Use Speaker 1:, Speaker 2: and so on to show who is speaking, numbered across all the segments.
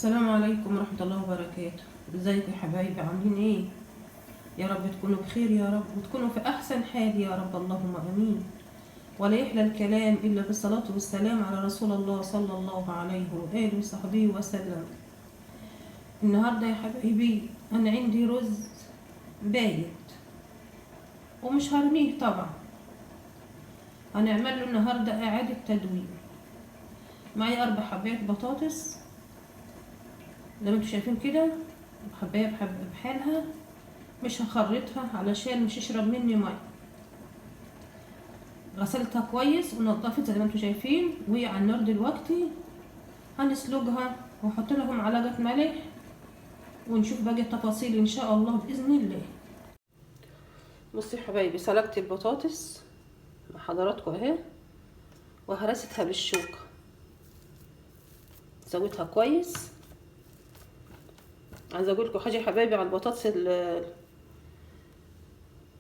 Speaker 1: السلام عليكم ورحمة الله وبركاته. ازيكم يا حبايبي؟ عاملين ايه؟ يا رب تكونوا بخير يا رب، وتكونوا في احسن حال يا رب، اللهم امين. ولا يحلى الكلام الا بالصلاة والسلام على رسول الله صلى الله عليه وآله وصحبه وسلم. النهاردة يا حبايبي انا عندي رز بايت ومش هرميه طبعا، هنعمل له النهاردة اعادة تدوير. معايا 4 حبات بطاطس زي ما انتوا شايفين كده، حبايه بحالها، مش هخرطها علشان مش يشرب مني مية. غسلتها كويس ونضفت زي ما انتوا شايفين، وهي على النار دلوقتي. هنسلقها واحط لها معلقه ملح ونشوف باقي التفاصيل ان شاء الله باذن الله. بصوا يا حبايبي، سلقت البطاطس مع حضراتكم اهي، وهرستها بالشوكة، سويتها كويس. عايزه اقول لكم حاجة يا حبايبي على البطاطس،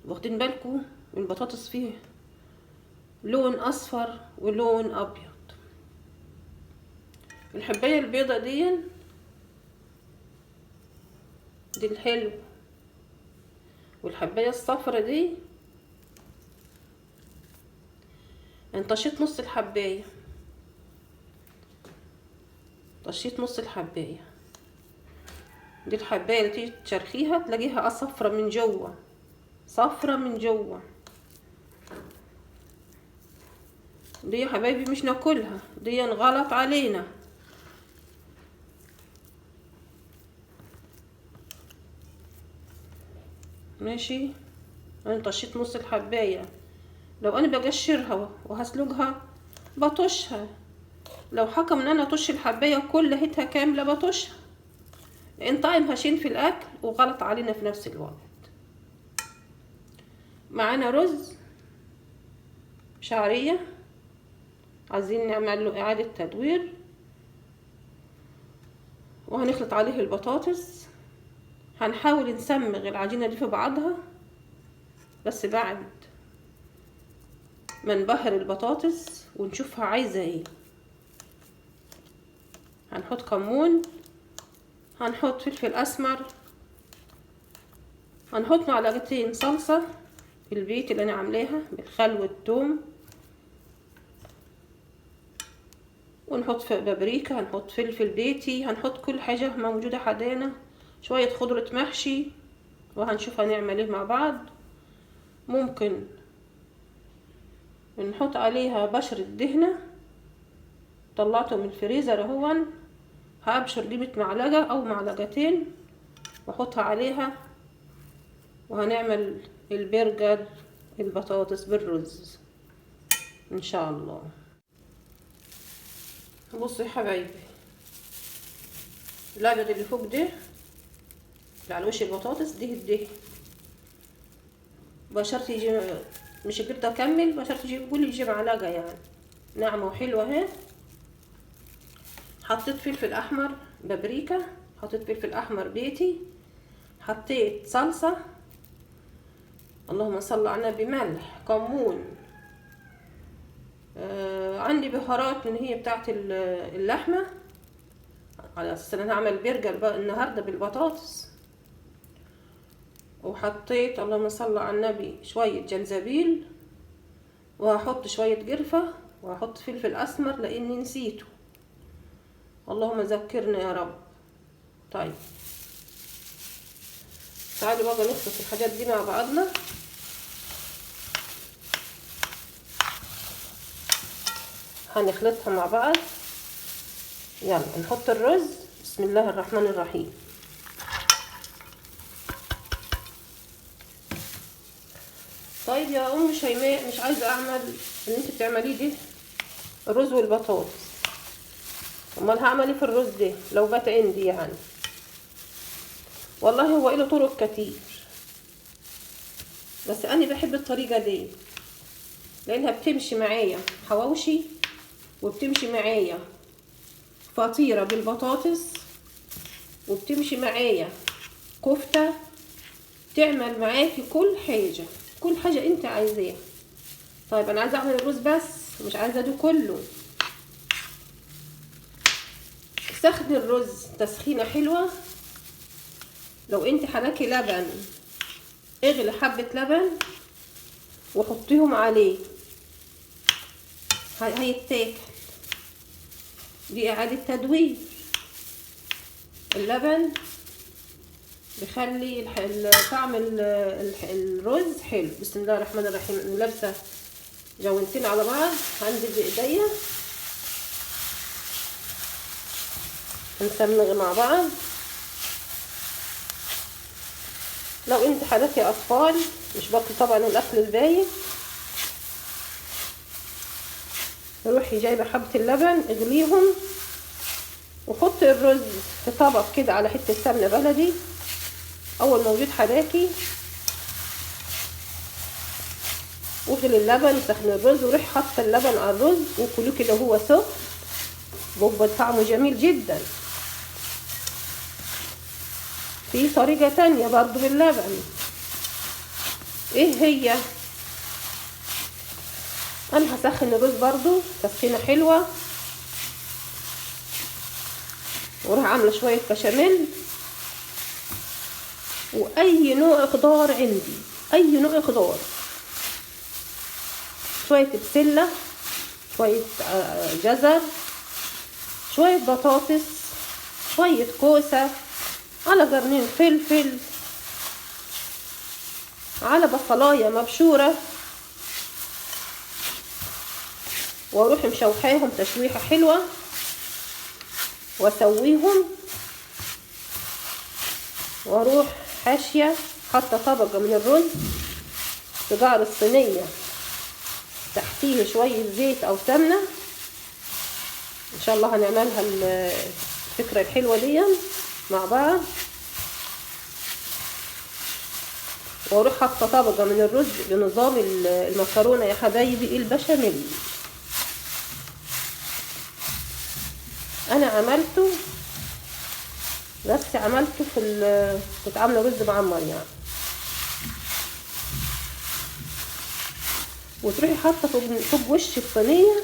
Speaker 1: واخدين بالكم البطاطس فيه لون اصفر ولون ابيض. الحبايه البيضة دي الحلو، والحبايه الصفرة دي انطشيت نص الحبايه، طشيت نص الحبايه دي. الحبايه اللي تيجي تشرخيها تلاقيها صفرة من جوه، صفرة من جوه. دي يا حبايبي مش ناكلها، دي غلط علينا. ماشي، انا طشيت نص الحبايه. لو انا بقشرها وهسلقها بطشها، لو حكم ان انا اطش الحبايه كلها كاملة بطشها، لان طعم هشين في الاكل وغلط علينا في نفس الوقت. معانا رز شعرية عايزين نعمل له اعاده تدوير، وهنخلط عليه البطاطس. هنحاول نسمغ العجينة دي في بعضها، بس بعد ما نبهر البطاطس ونشوفها عايزه ايه. هنحط كمون، هنحط فلفل اسمر، هنحط معلقتين صلصه البيت اللي انا عاملاها بالخل والثوم، ونحط في بابريكا، هنحط فلفل بيتي، هنحط كل حاجة موجودة حدانا، شوية خضرة محشي، وهنشوف هنعمل ايه مع بعض. ممكن نحط عليها بشرة دهنه، طلعته من الفريزر اهو، هابشر قيمة معلقة او معلقتين واحطها عليها، وهنعمل البرجر البطاطس بالرز ان شاء الله. بصوا يا حبايبي، الابيض اللي فوق ده اللي على وش البطاطس ده الدهن، بشرت يجي، مش قدرت اكمل، بشرت يجي قولي يجي معلقة يعني ناعمة وحلوة اهي. حطيت فلفل احمر بابريكا، حطيت فلفل احمر بيتي، حطيت صلصه، اللهم صل على النبي، ملح، كمون، عندي بهارات من هي بتاعت اللحمة، على اساس ان انا هعمل برجر بقى النهارده بالبطاطس. وحطيت اللهم صل على النبي شوية جنزبيل، وهحط شوية قرفه، وهحط فلفل اسمر لاني نسيته، اللهم ذكرنا يا رب. طيب تعالوا بقى نخلط الحاجات دي مع بعضنا. هنخلطها مع بعض. يلا نحط الرز، بسم الله الرحمن الرحيم. طيب يا ام شيماء، مش عايزه اعمل اللي انت بتعمليه ده، الرز والبطاطس، امال هعمل ايه في الرز ده لو بات عندي يعني؟ والله هو له طرق كتير، بس انا بحب الطريقة دي لانها بتمشي معايا حواوشي، وبتمشي معايا فطيره بالبطاطس، وبتمشي معايا كفته، تعمل معاكي كل حاجة، كل حاجة انت عايزاها. طيب انا عايزه اعمل الرز بس، مش عايزه ده كله. سخن الرز تسخينه حلوة. لو انت حلاكي لبن، اغلي حبه لبن وحطيهم عليه، هيتاكل. دي اعاده تدوير. اللبن بيخلي طعم الرز حلو. بسم الله الرحمن الرحيم. انا لابسه جوانتين على بعض عندي بايديا، هنسمغ مع بعض. لو انت حضرتك يا اطفال مش باكل طبعا الاكل البايت، روحي جايبه حبه اللبن اغليهم وحطي الرز في طبق كده على حتة سمنه بلدي اول ما وجود حداكي، واغلي اللبن وسخني الرز وروحي حاطه اللبن على الرز وكلوه كده وهو سخن، بيبقى طعمه جميل جدا. في طريقه تانية برضو باللبن، ايه هي؟ انا هسخن الرز برضو تسخينه حلوة، واروح عامله شوية بشاميل واي نوع خضار عندي، اي نوع خضار، شوية بسلة، شوية جزر، شوية بطاطس، شوية كوسة، على قرنين فلفل، على بصلايه مبشوره، واروح مشوحاهم تشويحه حلوة واسويهم، واروح حاشية حاطه طبقه من الرز في قعر الصينية، تحتيه شوية زيت او سمنه. ان شاء الله هنعملها الفكرة الحلوة دي مع بعض. واروح حاطه طبقه من الرز بنظام المكرونه يا حبايبي البشاميل. انا عملته، بس عملته في كنت عامله رز معمر يعني. وتروحي حاطه فوق وش الصينية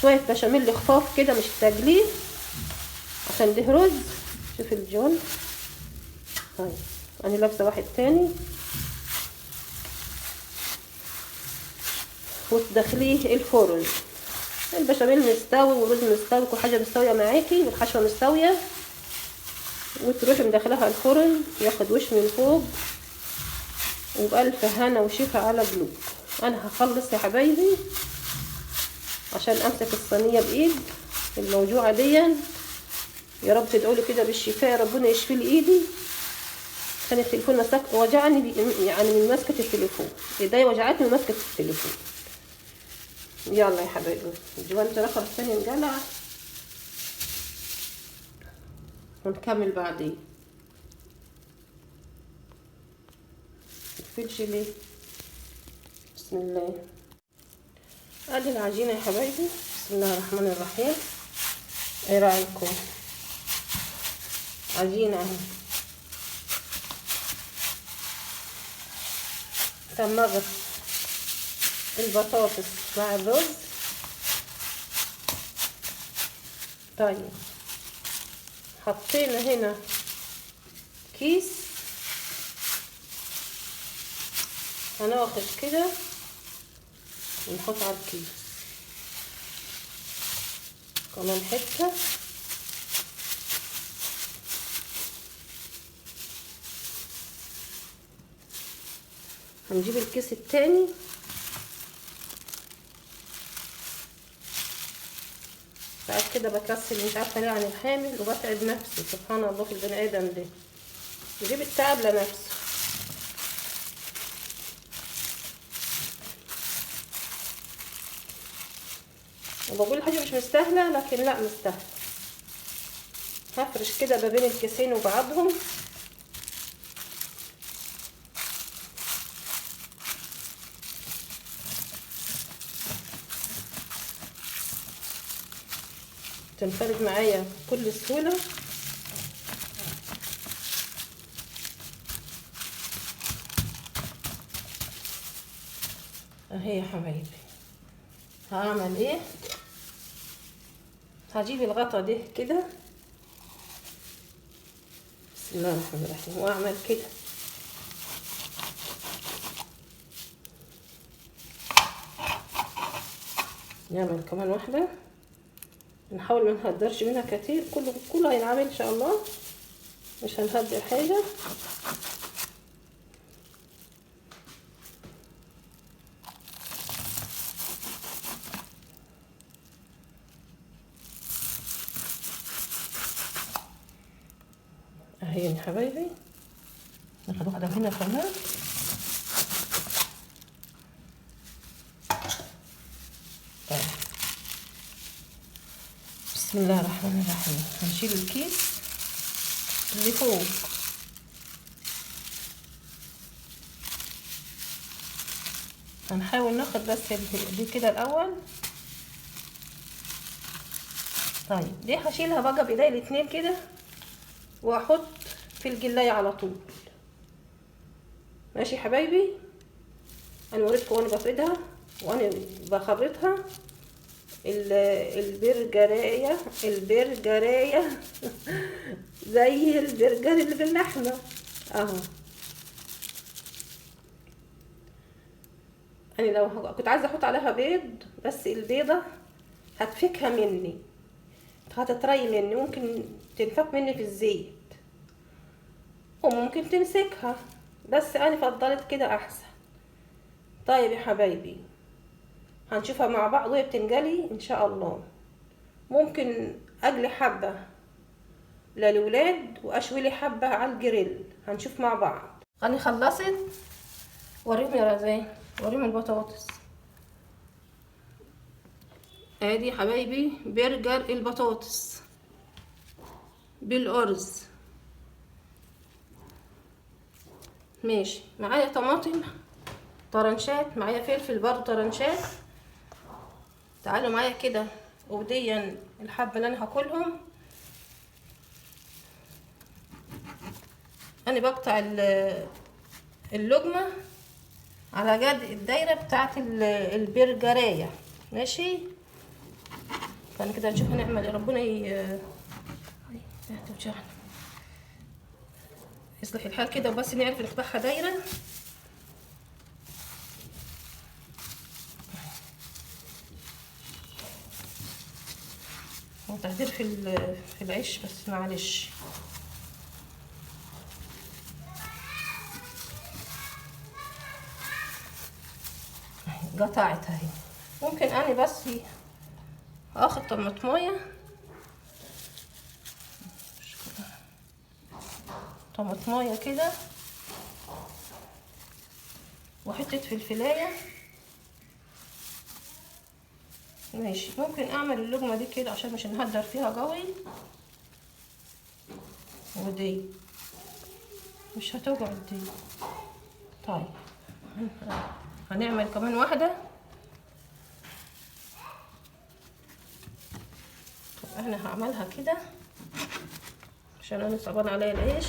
Speaker 1: شوية بشاميل خفاف كده، مش تاجليه عشان ده رز. شوفي الجون. طيب انا لابسه واحد تاني. وتدخليه الفرن. البشاميل مستوي والرز مستوي، كل حاجة مستوية معاكي والحشوه مستوية. وتروحي مدخلها الفرن ياخد وش من فوق، وبألف هنا وشفا على قلوبكم. انا هخلص يا حبايبي عشان امسك الصينية بايد الموجوعه دي. يا رب تدعولي كده بالشفاء، ربنا يشفي لي ايدي عشان التليفون مسك وجعني، يعني من مسكه التليفون ايدي وجعتني من مسكه التليفون. يلا يا حبايبي الجوانت رقم الثاني انقلع، ونكمل بعدين. الفلفل، بسم الله. ادي العجينة يا حبايبي، بسم الله الرحمن الرحيم. ايه رايكم؟ عجينه اهي سمغت البطاطس مع الرز. طيب حطينا هنا كيس، هناخد كده ونحط على الكيس كمان حتة. هنجيب الكيس التاني، ساعات كده بكسل مش عارفه ليه عن الحامل وبتعب نفسي، سبحان الله في البني ادم ده بيجيب التعب لنفسه. وبقول حاجة مش مستاهلة، لكن لا مستاهلة. هفرش كده ما بين الكيسين وبعضهم. تنفرد معايا بكل سهولة. اهي يا حبايبي. هعمل ايه؟ هجيب الغطا ده كده بسم الله الرحمن الرحيم. واعمل كده. نعمل كمان واحدة، نحاول ما نهدرش منها كتير، كله هينعمل ان شاء الله، مش هنهدر حاجة. اهي يا حبايبي، ناخد واحدة هنا كمان. طيب بسم الله الرحمن الرحيم. هنشيل الكيس اللي فوق. هنحاول ناخد بس دي كده الاول. طيب دي هشيلها بقى بايدي الاتنين كده واحط في الجلايه على طول. ماشي حبايبي، انا وريتكم وانا بفردها وانا بخرطها البرجرايه زي البرجر اللي باللحمه اهو. انا لو كنت عايزه احط عليها بيض، بس البيضة هتفكها مني، هتطري مني، ممكن تنفك مني في الزيت وممكن تمسكها، بس انا فضلت كده احسن. طيب يا حبايبي هنشوفها مع بعض وهي بتنجلي ان شاء الله. ممكن اجلي حبه للولاد واشوي لي حبه على الجريل، هنشوف مع بعض. انا خلصت، وريهم يا رزان، وريهم البطاطس. ادي حبايبي برجر البطاطس بالارز. ماشي، معايا طماطم طرنشات، معايا فلفل برضو طرنشات. تعالوا معايا كده، وديا الحبة اللي انا هاكلهم. انا بقطع اللقمة على قد الدايرة بتاعت البرجرايه. ماشي، فانا كده نشوف هنعمل ايه. ربنا يصلح الحال كده، وبس نعرف نقطعها دايرة. هو تهدير في العيش بس معلش. قطعت اهي. ممكن انا بس اخد طماطمايه، طماطمايه كده، وحتة فلفلايه. ماشي، ممكن اعمل اللقمة دي كده عشان مش نهدر فيها قوي، ودي مش هتقعد دي. طيب هنعمل كمان واحدة. طب انا هعملها كده عشان انا صعبان عليا العيش.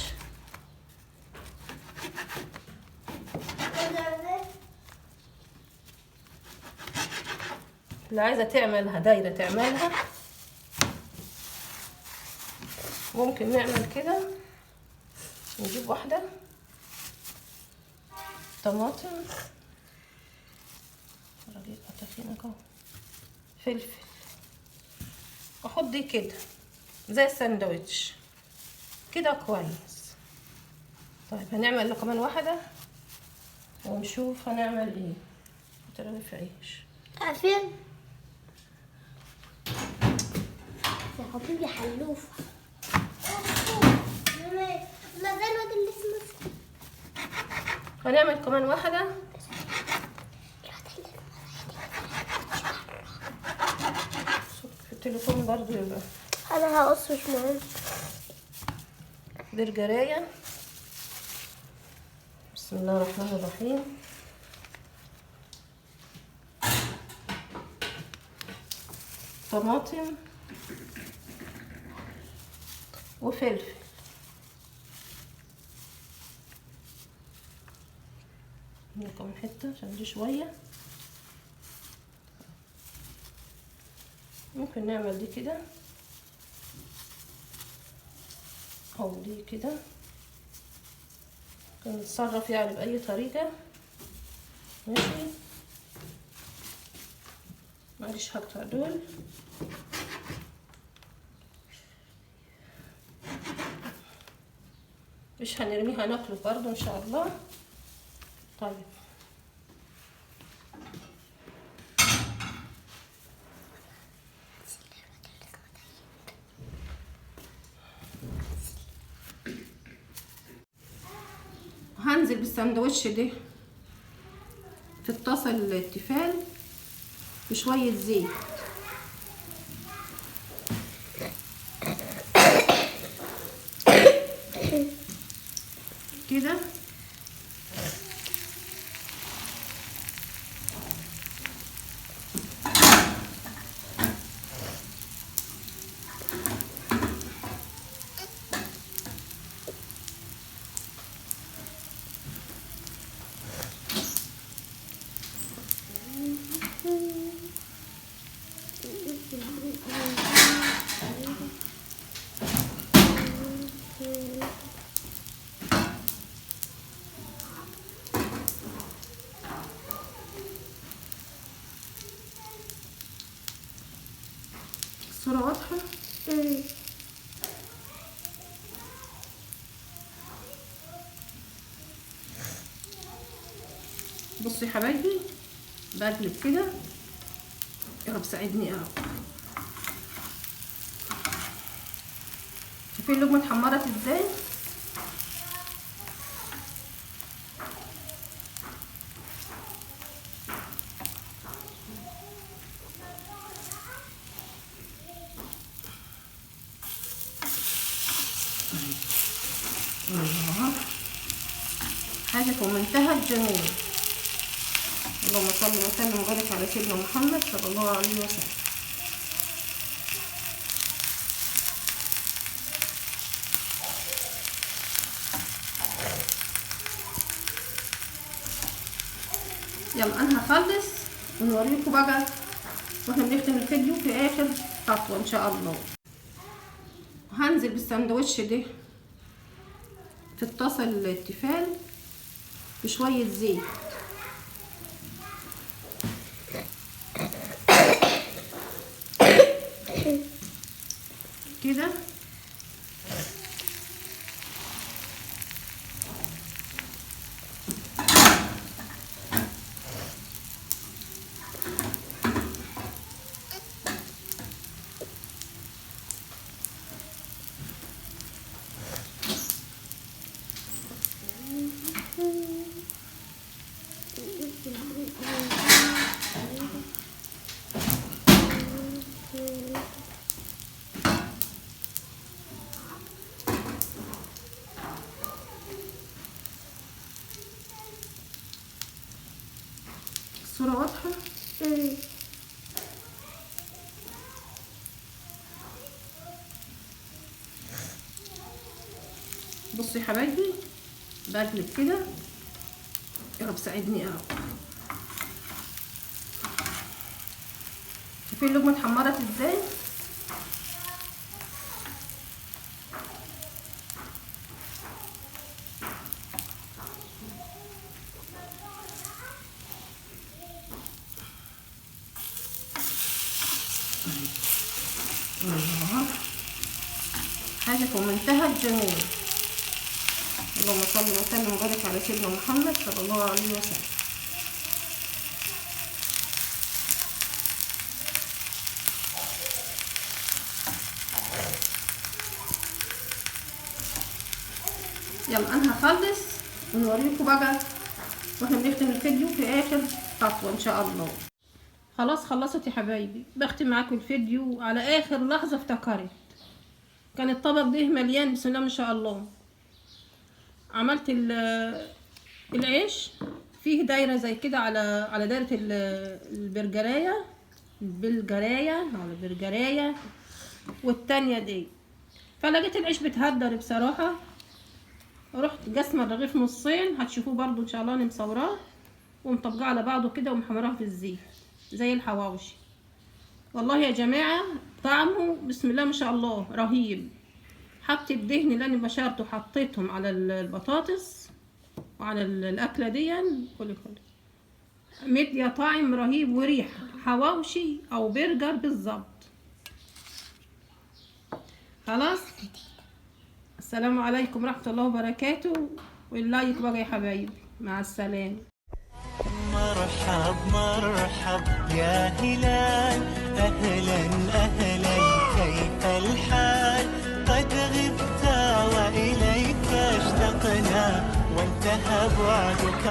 Speaker 1: اللي عايزه تعملها دايرة تعملها. ممكن نعمل كده، نجيب واحدة طماطم، فلفل، احط دي كده زي الساندوتش كده كويس. طيب هنعمل كمان واحدة ونشوف هنعمل ايه. ترغيف عيش
Speaker 2: عارفين يا حبيبي حلوفه. لا زي الواد اللي اسمه.
Speaker 1: هنعمل كمان واحدة. في التليفون برضو يبقى
Speaker 2: انا هقص مش مهم.
Speaker 1: برجرايه. بسم الله الرحمن الرحيم. طماطم وفلفل، كمان حتة عشان دي شوية. ممكن نعمل دي كده او دي كده. نتصرف يعني بأي طريقة. ماشي، معلش هقطع دول. مش هنرميها، ناكله برضو ان شاء الله. طيب هنزل بالسندوتش ده في الطاسه التيفال بشوية زيت. كده الصورة واضحة. بصوا يا حبايبي، بقلب كده، يا رب ساعدني يا رب. شوفي اللقمة اتحمرت ازاي. الله، حاجة في منتهى الجمال. اللهم صل وسلم وبارك على سيدنا محمد صلى الله عليه وسلم. يلا انا هخلص ونوريكم بقى واحنا بنختم الفيديو في اخر خطوة ان شاء الله. هنزل بالسندوتش ده في الطاسه التيفال بشوية زيت. كده الصورة واضحة. بصوا يا حبايبي، بقلب كده، يا رب ساعدني يا رب. شوفي اللقمة اتحمرت ازاي. الله، حاجة في منتهى الجمال. اللهم صل وسلم وبارك على سيدنا محمد صلى الله عليه وسلم. يلا انا هخلص ونوريكم بقى واحنا بنختم الفيديو في اخر خطوة ان شاء الله. خلاص خلصت يا حبايبي، بختم معاكم الفيديو على اخر لحظة. افتكرت كان الطبق ده مليان بسم الله ما شاء الله. عملت العيش فيه دايرة زي كده على دايرة البرجرايه على البرجرايه والتانية دي، فلقيت العيش بتهدر بصراحة. رحت قسمه الرغيف نصين، هتشوفوه برضو ان شاء الله انا مصوراه ومطبقاه على بعضه كده ومحمراه في الزيت زي الحواوشي. والله يا جماعة طعمه بسم الله ما شاء الله رهيب. حطيت الدهن اللي انا بشرته حطيتهم على البطاطس، على الاكلة دي. كلي كلي، مديه طعم رهيب وريحه حواوشي او برجر بالظبط. خلاص، السلام عليكم ورحمة الله وبركاته، وال like بقى يا حبايبي. مع السلامة.
Speaker 3: مرحب مرحب يا هلال، أهلا أهلا، كيف الحال؟ قد غبت وإليك اشتقنا وانتهى بعدك.